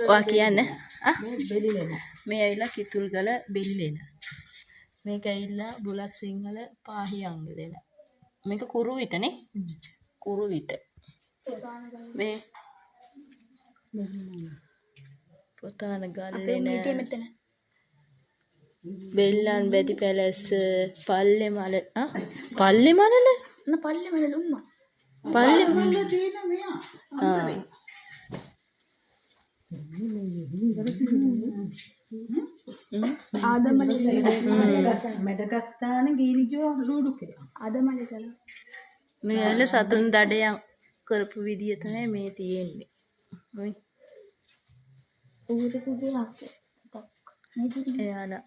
ඔයා කියන්න. ආ මේ ඇවිල්ලා කිතුල්ගල බෙල්ලෙන. මේක ඇවිල්ලා බුලත් සිංහල පාහියංගලෙන. මේක කුරුවිටනේ. කුරුවිට. මේ පොතාන ගල්ලෙන. බෙල්ලන් බැදි පැලැස්ස පල්ලේ මල ආ පල්ලේ මලල න පල්ලේ මලල උම්මා පල්ලේ මලල තියෙන මෙයා ආ මැඩගස්තාන ගීනිජෝ ලූඩු කියලා. ආදමලේ කරා. මේ ඇල සතුන් දඩයන් කරපු විදිය තමයි මේ තියෙන්නේ. ඔයි ඌරු කුබේ අපේ. එයාලා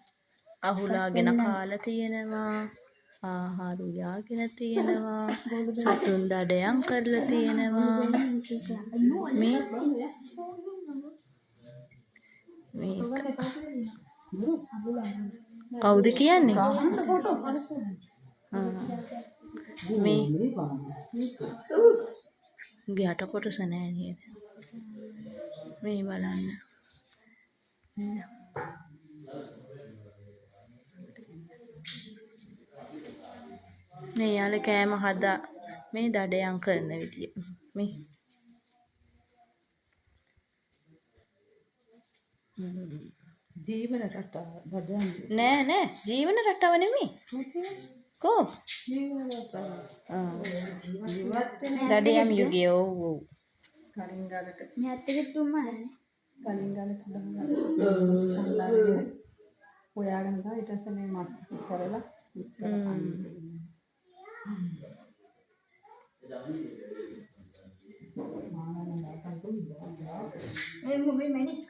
අහුලාගෙන කාලා තියෙනවා. ආහාර උයාගෙන තියෙනවා. සතුන් දඩයන් කරලා තියෙනවා. මේ මේක කවුද කියන්නේ? මේ උගේ යට කොටස නෑ නේද? මේ බලන්න. මේ යාළ කෑම හදා මේ දඩයන් කරන විදිය. මේ ජීවන රටාව දඩයන් නෑ නෑ ජීවන රටාව නෙමෙයි. කෝ ජීවන රටාව. ආ දඩයම් යුගය. ඔව් ඔව්. කලින් ගලට මේ අත් දෙක තුම්මා නෑනේ. කලින් ගලට දාලා සල්ලාගෙන හොයාගෙන ගියා. ඊට පස්සේ මේ මස් කරලා ඉච්චර කන්න. මේ මේ මැණික්.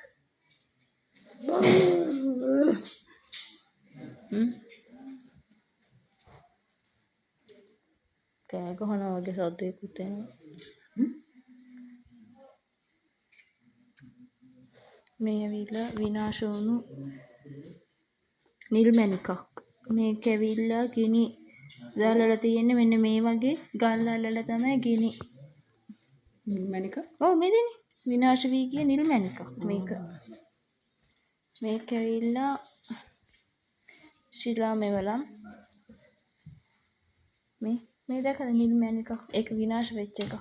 කෑ ගහනවා වගේ සද්දයකුත් එනවා. මේ ඇවිල්ලා විනාශ වුණු නිල් මැණිකක්. මේක ඇවිල්ලා ගිනි දැල්වල තියෙන්නේ මෙන්න මේ වගේ ගල් අල්ලලා තමයි ගිනි. නිල් මැණික? ඔව් මේ දෙන්නේ. විනාශ වී ගිය නිල් මැණිකක් මේක. මේක ඇවිල්ලා ශිලා මෙවලම්. මේ මේ දැකලා නිල් මැණිකක්. ඒක විනාශ වෙච්ච එකක්.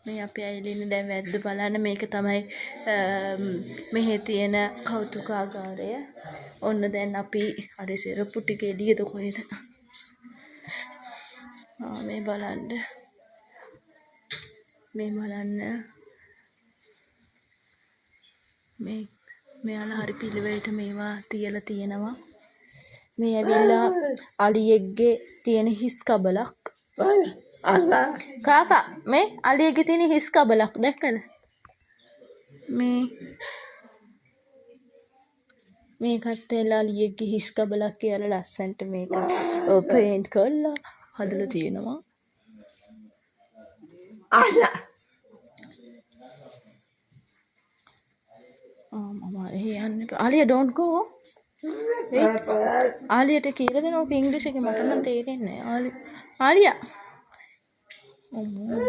මේ අපි ඇවිල්ලා ඉන්නේ දැන් වැද්ද බලන්න. මේක තමයි මෙහි තියෙන කෞතුකාගාරය. ඔන්න දැන් අපි අර සෙරප්පු ටික එළියද කොහෙද? ආ මේ බලන්න. මේ බලන්න. මේ මෙයාලා හරි පිළිවෙලට මේවා තියලා තියෙනවා. මේ ඇවිල්ලා අලියෙක්ගේ තියෙන හිස් කබලක්. කාකා මේ අලියෙක්ගේ තියෙන හිස් කබලක් දැක්කද? මේ මේකත් එලා අලියෙක්ගේ හිස් කබලක් කියලා ලස්සනට මේක පේන්ට් කරලා හදලා තියෙනවා. ආ මම එහෙ යන්න එපා. ආලියා don't go. Wait. ආලියට කියලා දෙන්න ඕක ඉංග්‍රීසි එකේ මට නම් තේරෙන්නේ නෑ. ආලියා. අම්මෝ.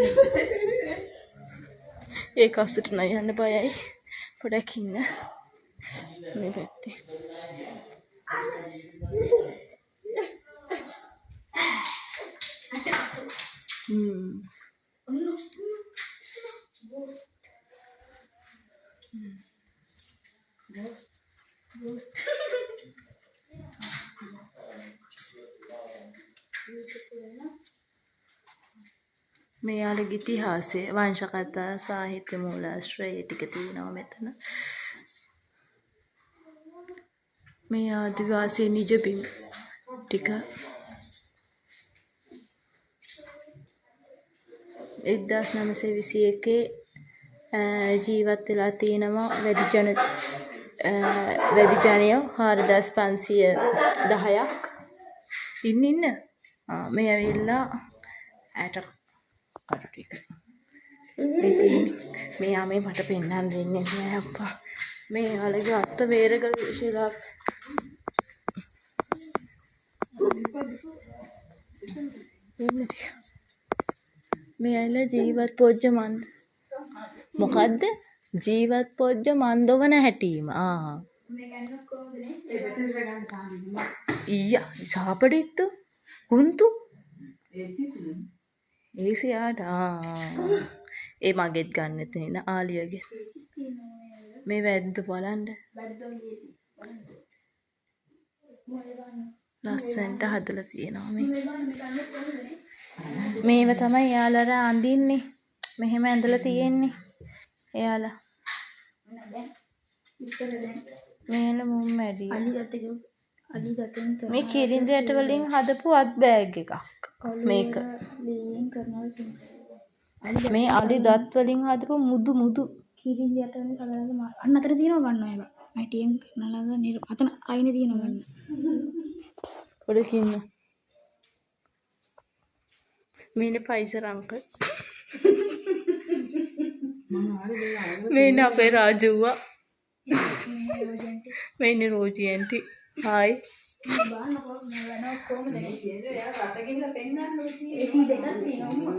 ඒක අස්සට නම් යන්න බයයි. පොඩක් ඉන්න. මේ පැත්තේ. මේ යාළගේ ඉතිහාසය වංශ කතා සාහිත්‍ය මූලාශ්‍රය ටික තියෙනවා මෙතන. මේ ආදිවාසී නිජ බිම් ටික 1921 ජීවත් වෙලා තියෙනවා වැදි ජනයෝ 4510ක් ඉන්න ඉන්න. මේ ඇවිල්ලා ඇට කටු ටික. මේ තියෙන්නේ. මෙයා මේ මට පෙන්වන්න දෙන්නේ නෑ අප්පා. මේ යාළගේ අත්ත වේරගල ශිලා ඉන්න ටික. මේ ඇවිල්ලා ජීවත් පොජ්ජ මන්ද. මොකද්ද? ජීවත් පොජ්ජ මන්දොවන හැටීම. ආ. මේ ගන්නත් කොහොමද නේ? ඒ බැටරි එක ගන්න තාම ඊයා සාපඩිත්තු කුන්තු AC තියෙනවා. ඒසි ආට ආ. ඒ මගෙත් ගන්න තියෙන ආලියගේ. ඒසි තියෙනවා නේද? මේ වැද්ද බලන්න. වැද්දෝගේ ඒසි. බලන්න. මොකද ගන්න? ලස්සනට හදලා තියෙනවා මේ. මේ බලන්න මේ ගන්නත් කොහොමද නේ? මේව තමයි එයාලා අර අඳින්නේ. මෙහෙම ඇඳලා තියෙන්නේ. එයාලා. ඔන්න දැන් ඉස්සර දැන් මේන මුම් මැඩිය. අලි දත අලි දතෙන් කරන මේ කිරිඳි ඇට වලින් හදපු අත් බෑග් එකක්. මේක. ලීයෙන් කරන අලි මේ අලි දත් වලින් හදපු මුදු මුදු. කිරිඳි ඇට වලින් සදන අන්න අතන තියෙනවා ගන්න ඒවා. මැටියෙන් කරන ලද අතන අයිනේ තියෙනවා ගන්න. පොඩකින් ඉන්න. මේන පයිසර් අංකල්. මම ආවේ මේ අරගෙන මේන අපේ රාජුවා. මේ රෝජන්ටි මේන රෝජි ඇන්ටි. හායි. බලන්නකෝ මේ වෙනවත් කොහොමද නේ? කියන්නේ එයා රට ගිහිල්ලා පෙන්නන්න ඕනේ. ඒසි දෙකක් තියෙනවා.